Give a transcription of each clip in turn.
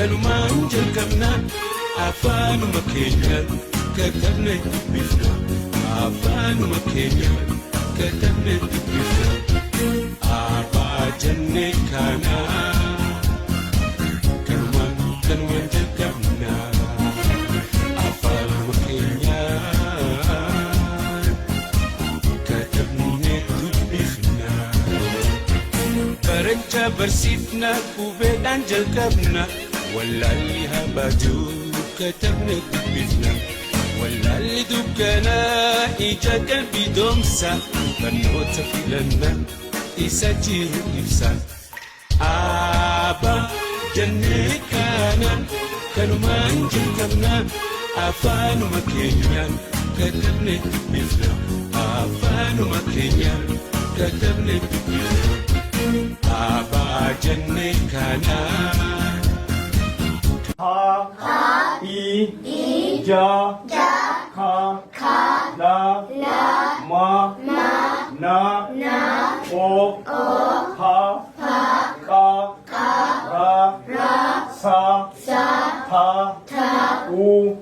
Kanumaan jalqabna, afaanuma keenyaan katabne dubbifna. Afaanuma keenyaan katabne dubbifna. Abbaa jennee kana, kanumaan kanumaan jalqabna. Afaanuma keenyaan katabne dubbifna. Barachaa barsiifna, qubeedhaan jalqabna. Wallaalli habatu, katabne dubbifna. Wallaalli dukkanaa ija qalbii doomsa. Barnoota filanna, isa jiru ibsa. Abbaa jennee kana, kanumaan jalqabna. Afaanuma keenyaan katabne dubbifna. Afaanuma keenyaan katabne dubbifna. Abbaa jennee kana. H I J K L M N O P Q R S T U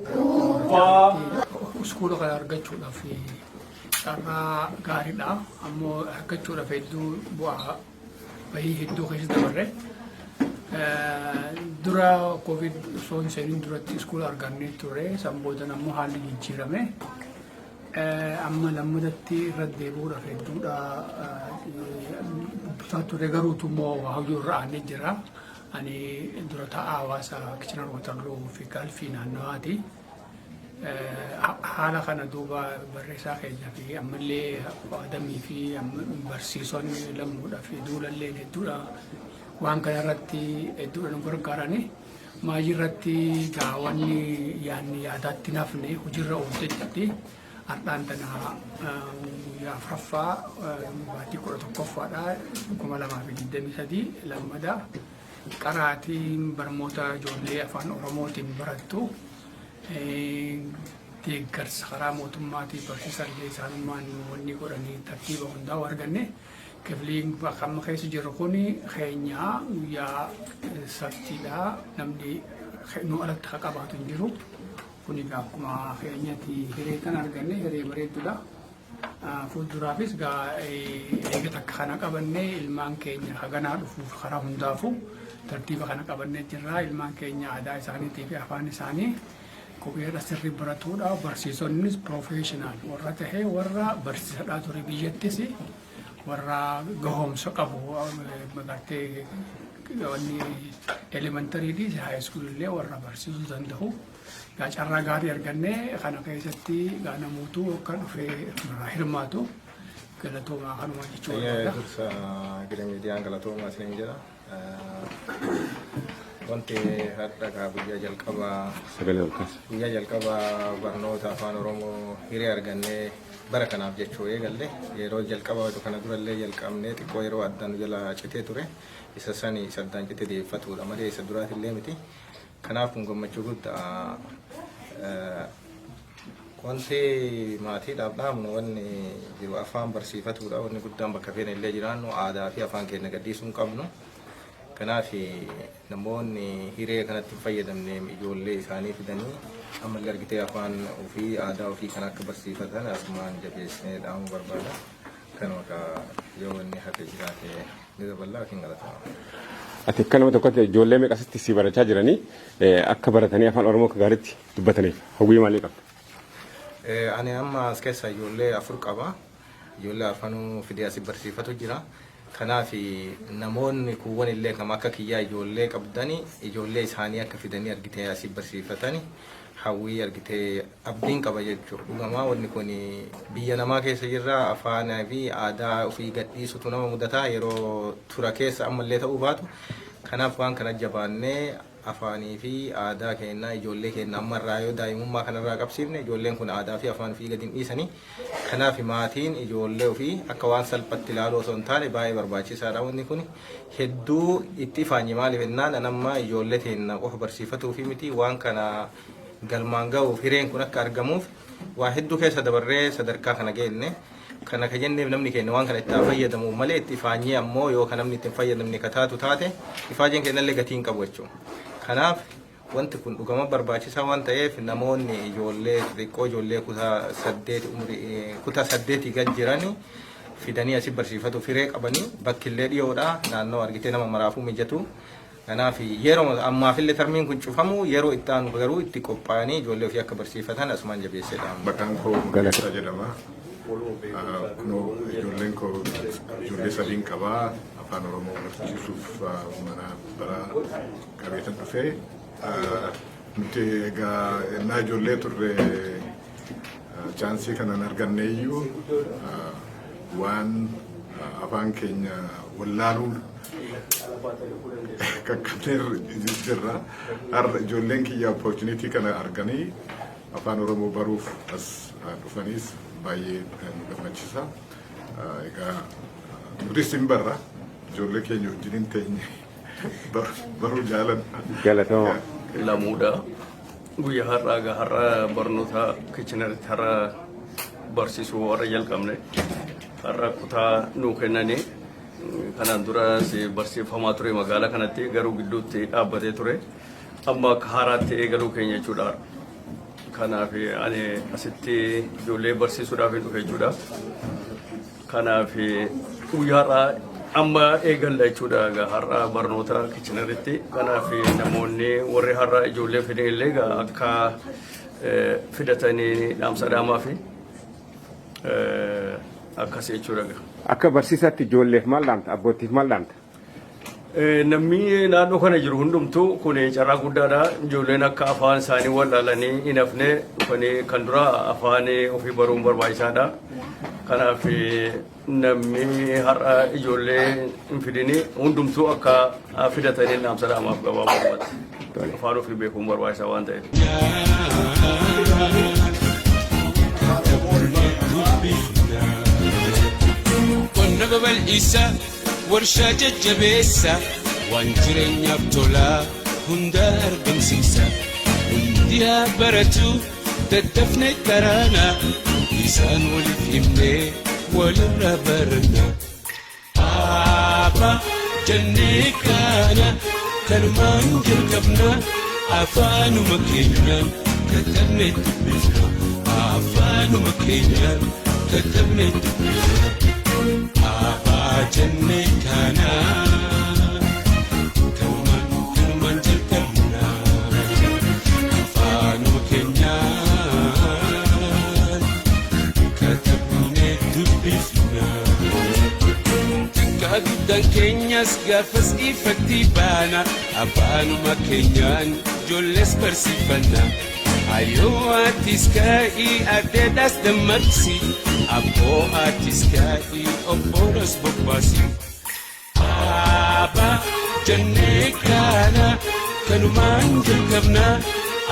V. Iskuula kana argachuudhaaf carraa gaariidha. Ammoo argachuudhaaf hedduu bu'aa bahii hedduu keessa dabarre. Dura Covid osoo hin seenin duratti iskuula argannee turre. San boodan ammoo haalli jijjiirame. Amma lammatatti irra deebi'uudhaaf hedduudha dubbisaa turre, garuutu immoo hojii irra aanee jira. Ani dura taa'aa hawaasa Kitchener Waterloo fi Guelph naannawaati. Haala kana duuba barreessaa keenya fi ammallee Adamii fi barsiisonni lammuudhaa fi duulalleen hedduudha waan kana irratti hedduudha nu gargaarani. Maayii irratti gaawwanni yaadni yaadaatti nafne hojiirra oolte jirti. Har'aan tana guyyaa afuraffaa, baatii 11ffaadha, 2023, lammada qaraatiin barnoota ijoollee afaan Oromootiin barattu deeggarsa karaa mootummaatii barsiisallee isaanummaan wanni godhanii tartiiba hundaa arganne. Kifliin bakka amma keessa jirru kun keenya guyyaa sabtiidha. Namni nu alatti ka qabaatu hin jiru. Kun egaa akkuma keenyatti hiree kan arganne hiree bareedduudha. Fuulduraafis egaa eega takka kana qabannee ilmaan keenya haganaa dhufuuf karaa hundaafuu tartiiba kana qabannee jirra. Ilmaan keenya aadaa isaaniitii fi afaan isaanii qubeedha sirrii baratuudha. Barsiisonnis professional warra tahee, warra barsiisadhaa ture, biyyattis warra gahoomsa qabu gartee wanni elementary fi high school illee warra barsiisuu danda'u. Gaa carraa gaarii argannee kana keessatti gaa namootu akka dhufee irraa hirmaatu galatoomaa kanuma jechuu barbaada. Dursa Gida Miidiyaan galatoomaa isiniin jedha. Wanti har'a gaa guyyaa jalqabaa Sagalee ol kaasa. guyyaa jalqabaa barnoota afaan Oromoo hiree argannee bara kanaaf jechuu eegalle. Yeroo jalqaba kana durallee jalqabnee xiqqoo yeroo addaan nu jala citee ture, isa sani isa addaan cite deeffatudha malee isa duraatillee miti. Kanaaf kun gammachuu guddaa. Wanti maatiidhaaf dhaamnu, wanni jiru afaan barsiifatudha. Wanni guddaan bakka feene illee jiraannu aadaa fi afaan keenya gadhiisuu hin qabnu. Kanaaf namoonni hiree kanatti hin fayyadamne ijoollee isaanii fidanii ammallee argitee afaan ofii, aadaa ofii kan akka barsiifatan asumaan jabeessinee dhaamuu barbaada. Kanuma ka yoo wanni hafe jiraate ni daballaa yookiin galatama. Ati akka nama tokkotti ijoollee meeqa asitti si barachaa jiranii akka baratanii afaan Oromoo akka gaariitti dubbataniif hawwii maalii qabda? Ani amma as keessa ijoollee afur qaba. Ijoollee arfanuu fidee asi barsiifatu jira. Kanaaf namoonni kuuwwan illee kam akka kiyyaa ijoollee qabdani ijoollee isaanii akka fidanii argitee asii barsiifatani hawwii argitee abdiin qaba jechuudha. Dhugamaa wanni kun biyya namaa keessa jirra, afaanaa fi aadaa ofii gadhiisutu nama mudataa yeroo tura keessa ammallee ta'uu baatu. Kanaaf waan kana jabaannee afaanii fi aadaa keenya ijoollee keenya ammarraa yoo daa'imummaa kanarraa qabsiifne, ijoolleen kun aadaa fi afaan ofii gadi hin dhiisanii. Kanaaf maatiin ijoollee ofii akka waan salphatti ilaaluu osoo hin taane baay'ee barbaachisaadha wanni kun. Hedduu itti ifaanye, maaliif jennaan an amma ijoollee teenya qofa barsiifatuu fi miti, waan kana galmaan ga'uuf, hireen kun akka argamuuf waa hedduu keessa dabarree sadarkaa kana geenne. Kana ka jenneef namni keenya waan kana itti haa fayyadamu malee, itti ifaanyee ammoo yoo ka namni itti hin fayyadamne ka taatu taate, ifaajeen keenyallee gatii hin qabu jechuudha. Kanaaf wanti kun dhugama barbaachisaa waan ta'eef, namoonni ijoollee xixiqqoo, ijoollee kutaa 8, umurii kutaa 8 gad jiran fidanii asii barsiifatu firee qabanii, bakkillee dhiyoodha, naannoo argitee nama maraafuu mijatu. Kanaaf yeroo ammaafillee termiin kun cufamu, yeroo itti aanu garuu itti qophaa'anii ijoollee ofii akka barsiifatan asumaan jabeessee dhaamu. Maqaan koo Murteessaa jedhama. Kunoo ijoolleen koo, ijoollee sadiin qabaa, afaan Oromoo barsiisuuf mana bara qabeetan dhufee. Nuti egaa ennaa ijoollee turre chance kanan arganne iyyuu waan afaan keenya wallaaluu qaqqabnee jirra. Har'a ijoolleen kiyya opportunity kana arganii afaan Oromoo baruuf as dhufaniis baay'ee nu gammachiisa. Egaa nutis hin barra, ijoollee keenya wajjin hin teenye baruu jaalanna. Galatooma. Lamuudha. Guyyaa har'aa egaa har'a barnoota Kitcheneritti har'a barsiisuu warra jalqabne, har'a kutaa nuu kennanii. Kanaan dura barsiifamaa ture magaalaa kanatti, garuu gidduutti dhaabbatee ture. Amma akka haaraatti eegaluu keenya jechuudha. Kanaaf ani asitti ijoollee barsiisuudhaaf hin dhufe jechuudha. Kanaaf guyyaa har'aa amma eegalla jechuudha egaa har'a barnoota Kitcheneritti. Kanaaf namoonni warri har'a ijoollee fidan illee egaa akka fidatanii dhaamsa dhaamaa fi akkas jechuudha egaa. Akka barsiisaatti ijoolleef maal dhaamta? Abbootiif maal dhaamta? Namni naannoo kana jiru hundumtuu kun carraa guddaadha. Ijoolleen akka afaan isaanii wallaalanii hin hafne dhufanii kan dura afaan ofii baruun barbaachisaadha. Kanaaf namni har'a ijoollee hin fidini hundumtuu akka fidatanii dhaamsa dhaamaaf gabaabumatti. Afaan ofii beekuun barbaachisaa waan ta'eef. Katabnee dubbifna. Qonna babal'isa, warshaa jajjabeessa, waan jireenyaaf tolaa hunda argamsiisa. Hundi haa baratu, daddafne karaana, isaan waliif himnee walirraa baranna. Abbaa jennee kaana, kanumaan jalqabna, afaanuma keenyaan katabne dubbifna, afaanuma keenyaan katabne dubbifna. Abbaa jennee kaana, kanumaan kanumaan jalqabna, afaanuma keenyaan katabne dubbifna. Xiqqaa guddaan keenyas gaafas ifatti baana, afaanuma keenyaan ijoollees barsiifanna. Ayyoo atis ka'ii, addeedhaas dammaqsi, abboo atis ka'ii, obbolos bobbaasi. Abbaa jennee kaana, kanumaan jalqabna,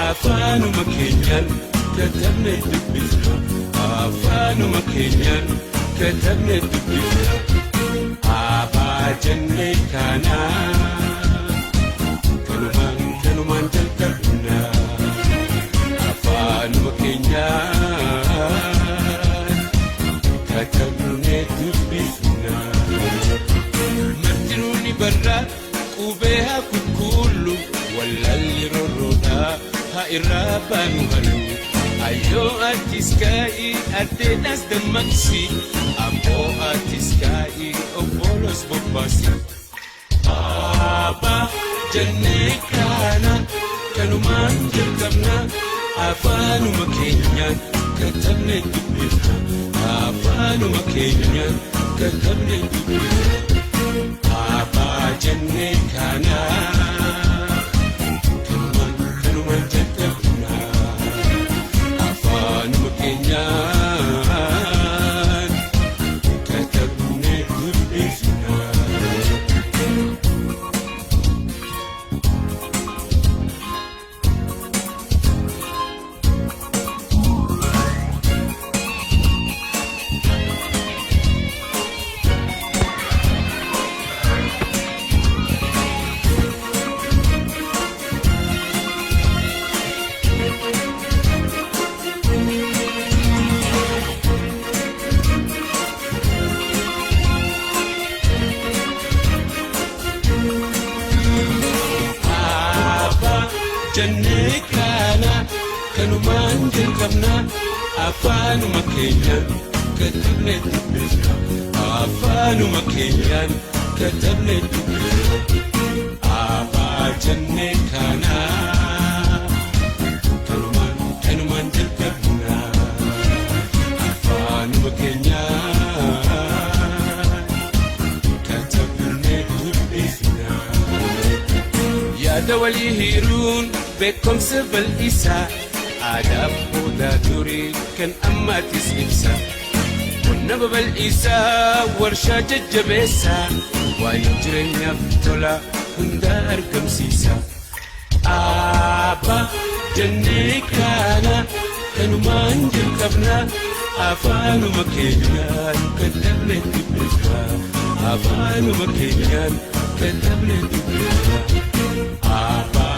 afaanuma keenyaan katabne dubbifna, afaanuma keenyaan katabne dubbifna. Abbaa jennee kaana, kanumaan kanumaan jalqabna, afaanuma keenyaan katabne dubbifna. Martinuu ni barra, qubee haa kukkuullu, wallaalli rorroodhaa haa irraa baanu halu. Ayyoo atis ka'ii, addeedhaas dammaqsi, abboo atis ka'ii, obbolos bobbaasi. Abbaa jennee kaana, kanumaan jalqabna, afaanuma keenyaan katabne dubbifna, afaanuma keenyaan katabne dubbifna. Abbaa jennee kaana, kanumaan kanumaan jalqabna, afaanuma keenyaan katabne dubbifna. jalqabna, afaanuma keenyaan katabne dubbisna. Afaanuma keenyaan katabne dubbisna. Abbaa jennee kana, kanumaan kanumaan jalqabna, afaanuma keenyaan katabne dubbisna. Yaada walii hiruun beekumsa bal'isaa, aadaaf odaa durii kan ammaatis ibsa. Qonna babal'isaa, warshaa jajjabeessaa, waa'ee jireenyaaf tola hunda argamsiisa. Abbaa jennee kana, kanumaan jalqabna, afaanuma keenyaan katabne dubbisna. Afaanuma keenyaan katabne dubbisna. Abbaa.